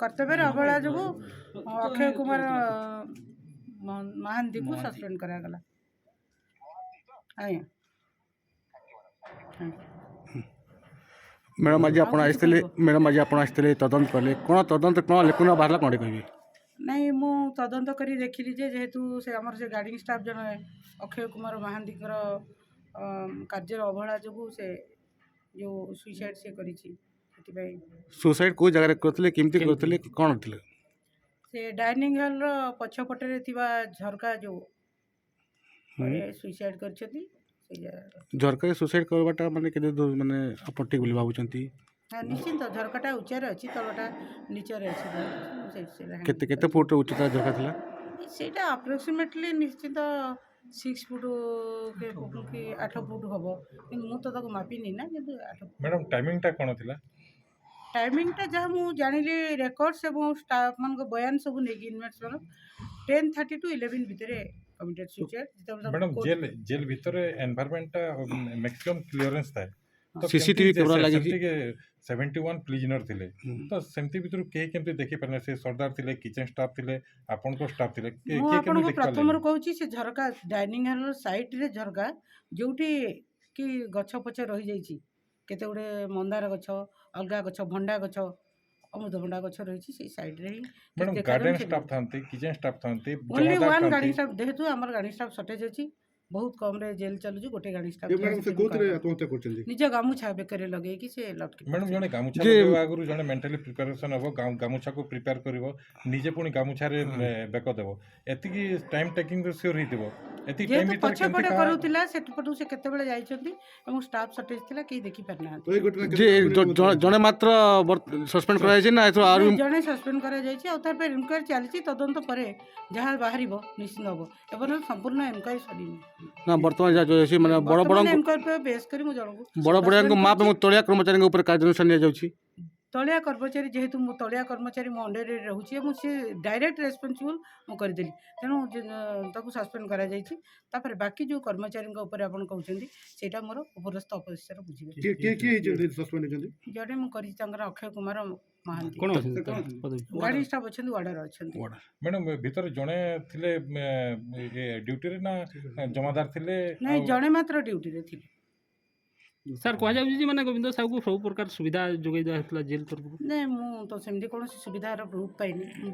କର୍ତ୍ତବ୍ୟରେ ଅବହେଳା ଯୋଗୁଁ ଅକ୍ଷୟ କୁମାର ମହାନ୍ତିକୁ ସସ୍ପେଣ୍ଡ କରାଗଲା ଆଜ୍ଞା। ମ୍ୟାଡ଼ାମ୍, ଆଜି ଆପଣ ଆଉ କିଛି ଆସିଥିଲେ? କହିବ? ମ୍ୟାଡ଼ାମ୍, ଆଜି ଆପଣ ଆସିଥିଲେ, ତଦନ୍ତ କଲେ, କ'ଣ ତଦନ୍ତ କ'ଣ ଲେଖୁନ ବାହାରିଲା, କ'ଣ କହିବେ? ନାଇଁ, ମୁଁ ତଦନ୍ତ କରି ଦେଖିଲି ଯେ ଯେହେତୁ ସେ ଆମର ସେ ଗାର୍ଡ଼ିଂ ଷ୍ଟାଫ୍ ଜଣେ ଅକ୍ଷୟ କୁମାର ମହାନ୍ତିଙ୍କର କାର୍ଯ୍ୟର ଅବହେଳା ଯୋଗୁଁ ସେ ଯେଉଁ ସୁଇସାଇଡ଼୍ ସେ କରିଛି, ସେଥିପାଇଁ। ସୁସାଇଡ଼୍ କେଉଁ ଜାଗାରେ କରିଥିଲେ, କେମିତି କରିଥିଲେ, କ'ଣ ଥିଲେ? ସେ ଡାଇନିଂ ହଲ୍ର ପଛପଟରେ ଥିବା ଝରକା ଯେଉଁ ସୁଇସାଇଡ଼୍ କରିଛନ୍ତି, ସେଇ ଜାଗାରେ। ଝରକାରେ ସୁସାଇଡ଼୍ କରିବାଟା ମାନେ କେତେ ଦୂର ମାନେ ଆପଣ ଠିକ୍ ବୋଲି ଭାବୁଛନ୍ତି? ହଁ, ନିଶ୍ଚିନ୍ତ। ଝରକାଟା ଉଚ୍ଚାରେ ଅଛି, ତଳଟା ନିଚରେ ଅଛି ବହୁତ। ସେଇଟା କେତେ କେତେ ଫୁଟ ଉଚ୍ଚତା ଝରକା ଥିଲା? ସେଇଟା ଆପ୍ରୋକ୍ସିମେଟଲି ନିଶ୍ଚିନ୍ତ 6 ଫୁଟ କି 8 ଫୁଟ ହେବ, କିନ୍ତୁ ମୁଁ ତ ତାକୁ ମାପିନି ନା, କିନ୍ତୁ 8 ଫୁଟ। ମ୍ୟାଡ଼ାମ୍, ଟାଇମିଂଟା କ'ଣ ଥିଲା? ଟାଇମିଂଟା ଯାହା ମୁଁ ଜାଣିଲି, ରେକର୍ଡସ୍ ଏବଂ ଷ୍ଟାଫ୍ମାନଙ୍କ ବୟାନ ସବୁ ନେଇକି, ଇନମେଟ୍ସମାନଙ୍କ, 10:30 ଟୁ 11 ଭିତରେ କମିଟେଡ୍ ସୁଇସାଇଡ୍ ଯେତେବେଳେ ମ୍ୟାଡ଼ାମ୍, ତାକୁ ଜେଲ୍ ଜେଲ୍ ଭିତରେ ଏନଭାରମେଣ୍ଟଟା ମ୍ୟାକ୍ସିମମ୍ କ୍ଲିୟରେନ୍ସ ଥାଏ ତ। CCTV camera ଲାଗିଛି। 71 ପ୍ରିଜନର ଥିଲେ, ତ ସେମିତି ଭିତରୁ କେହି କେମିତି ଦେଖିପାରିଲେ? ସେ ସର୍ଦ୍ଦାର ଥିଲେ, କିଚେନ୍ ଷ୍ଟାଫ୍ ଥିଲେ, ଆପଣଙ୍କ ଷ୍ଟାଫ୍ ଥିଲେ, କିଏ ମୁଁ କିଏ କେମିତି ଆପଣଙ୍କୁ ଦେଖିପାରିଲେ? ପ୍ରଥମରୁ କହୁଛି, ସେ ଝରକା ଡାଇନିଂ ହଲ୍ର ସାଇଡ଼୍ରେ ଝରକା, ଯେଉଁଠି କି ଗଛ ପଛ ରହିଯାଇଛି, କେତେ ଗୁଡ଼ିଏ ମନ୍ଦାର ଗଛ, ଅଲଗା ଗଛ, ଭଣ୍ଡା ଗଛ, ଅମୃତଭଣ୍ଡା ଗଛ ରହିଛି, ସେଇ ସାଇଡ଼୍ରେ ହିଁ ମ୍ୟାଡ଼ାମ୍, ଦେଖାଯାଉଛି। ଗାର୍ଡେନ୍ ଷ୍ଟାଫ୍ ଥାନ୍ତି, କିଚେନ୍ ଷ୍ଟାଫ୍ ଥାନ୍ତି, ଓନ୍ଲି ଜମାଦାର ୱାନ୍ ଥାନ୍ତି। ଗାର୍ଡିଂ ଷ୍ଟାଫ୍। ଯେହେତୁ ଆମର ଗାର୍ଡିଂ ଷ୍ଟାଫ୍ ସର୍ଟେଜ୍ ଅଛି, ବହୁତ କମ୍ରେ ଜେଲ୍ ଚାଲୁଛି, ଗୋଟେ ଗାର୍ଡିଂ ଏ ମ୍ୟାଡ଼ାମ୍, ସେ କୋଉଥିରେ ଷ୍ଟାଫ୍। ଆତ୍ମହତ୍ୟା କରିଛନ୍ତି? ନିଜ ଗାମୁଛା ବେକରେ ଲଗେଇକି ସେ ଲଟକି ମ୍ୟାଡ଼ାମ୍, ଜଣେ ଗାମୁଛା ଲଗେଇବା ଆଗରୁ ଜଣେ ମେଣ୍ଟାଲି ପ୍ରିପାରେସନ୍ ହେବ, ଗାମୁଛାକୁ ପ୍ରିପେୟାର କରିବ, ନିଜେ ପୁଣି ଗାମୁଛାରେ ବେକ ଦେବ, ଏତିକି ଟାଇମ୍ ଟେକିଂ ସିଓର ହେଇଥିବ। ଏତିକି ଟାଇମ୍ ଯେହେତୁ ଭିତରେ କେମିତି ପଛପଟେ କାହା କରୁଥିଲା, ସେପଟୁ ସେ କେତେବେଳେ ଯାଇଛନ୍ତି ଏବଂ ଷ୍ଟାଫ୍ ସର୍ଟେଜ୍ ଥିଲା, କେହି ଦେଖିପାରିନାହାନ୍ତି। ତ ଏଇ ଘଟଣା ଯେ ଜଣେ ମାତ୍ର ସସ୍ପେଣ୍ଡ କରାଯାଇଛି ନା ଏଥିରୁ ଆହୁରି? ନାଇଁ, ଜଣେ ସସ୍ପେଣ୍ଡ କରାଯାଇଛି ଆଉ ତାପରେ ଏନକ୍ୱାରି ଚାଲିଛି। ତଦନ୍ତ ପରେ ଯାହା ବାହାରିବ ନିଶ୍ଚିନ୍ତ ହେବ। ଏପର୍ଯ୍ୟନ୍ତ ସମ୍ପୂର୍ଣ୍ଣ ଏନକ୍ୱାରି ସରିନି। ନା, ବର୍ତ୍ତମାନ ଯାହା ଯୋଉ ଅଛି ମାନେ ବଡ଼ ବଡ଼ ଏନକ୍ୱାରି ବେସ୍ କରି ମୁଁ ଜଣକୁ ବଡ଼ ବଡ଼ିଆଙ୍କ suspend ମାପ ଏବଂ କରିଛି। ତଳିଆ କର୍ମଚାରୀଙ୍କ ଉପରେ କାର୍ଯ୍ୟାନୁଷ୍ଠାନ ନିଆଯାଉଛି? ତଳିଆ କର୍ମଚାରୀ, ଯେହେତୁ ମୁଁ ତଳିଆ କର୍ମଚାରୀ ମୋ ଅଣ୍ଡରରେ ରହୁଛି ଏବଂ ସେ ଡାଇରେକ୍ଟ ରେସ୍ପନ୍ସିବୁଲ୍, ମୁଁ କରିଦେଲି, ତେଣୁ ତାକୁ ସସ୍ପେଣ୍ଡ କରାଯାଇଛି। ତାପରେ ବାକି ଯେଉଁ କର୍ମଚାରୀଙ୍କ ଉପରେ ଆପଣ କହୁଛନ୍ତି, ସେଇଟା ମୋର ଉପରସ୍ଥ ଅଫିସର ବୁଝିବେ। କିଏ କିଏ କିଏ ହେଇଛନ୍ତି, ସସ୍ପେଣ୍ଡ ହେଇଛନ୍ତି? ଜଣେ ମୁଁ କରିଛି, ତାଙ୍କର ଅକ୍ଷୟ କୁମାର ମହାନ୍ତି। କ'ଣ ଅଛନ୍ତି ପଦବୀ? ଗାର୍ଡିଂ ଷ୍ଟାଫ୍ ଅଛନ୍ତି, ୱାର୍ଡର ଅଛନ୍ତି। ମ୍ୟାଡ଼ାମ୍, ଭିତରେ ଜଣେ ଥିଲେ ଡ୍ୟୁଟିରେ ନା ଜମାଦାର ଥିଲେ? ନାଇଁ, ଆଉ ଜଣେ ମାତ୍ର ଡ୍ୟୁଟିରେ ଥିଲେ। ସାର୍, କୁହାଯାଉଛି ଯେ ମାନେ ଗୋବିନ୍ଦ ସାହୁକୁ ସବୁ ପ୍ରକାର ସୁବିଧା ଯୋଗାଇ ଦିଆହେଉଥିଲା ଜେଲ୍ ତରଫରୁ। ନାଇଁ, ମୁଁ ତ ସେମିତି କୌଣସି ସୁବିଧାର ପ୍ରୁଫ୍ ପାଇନି। ମୁଁ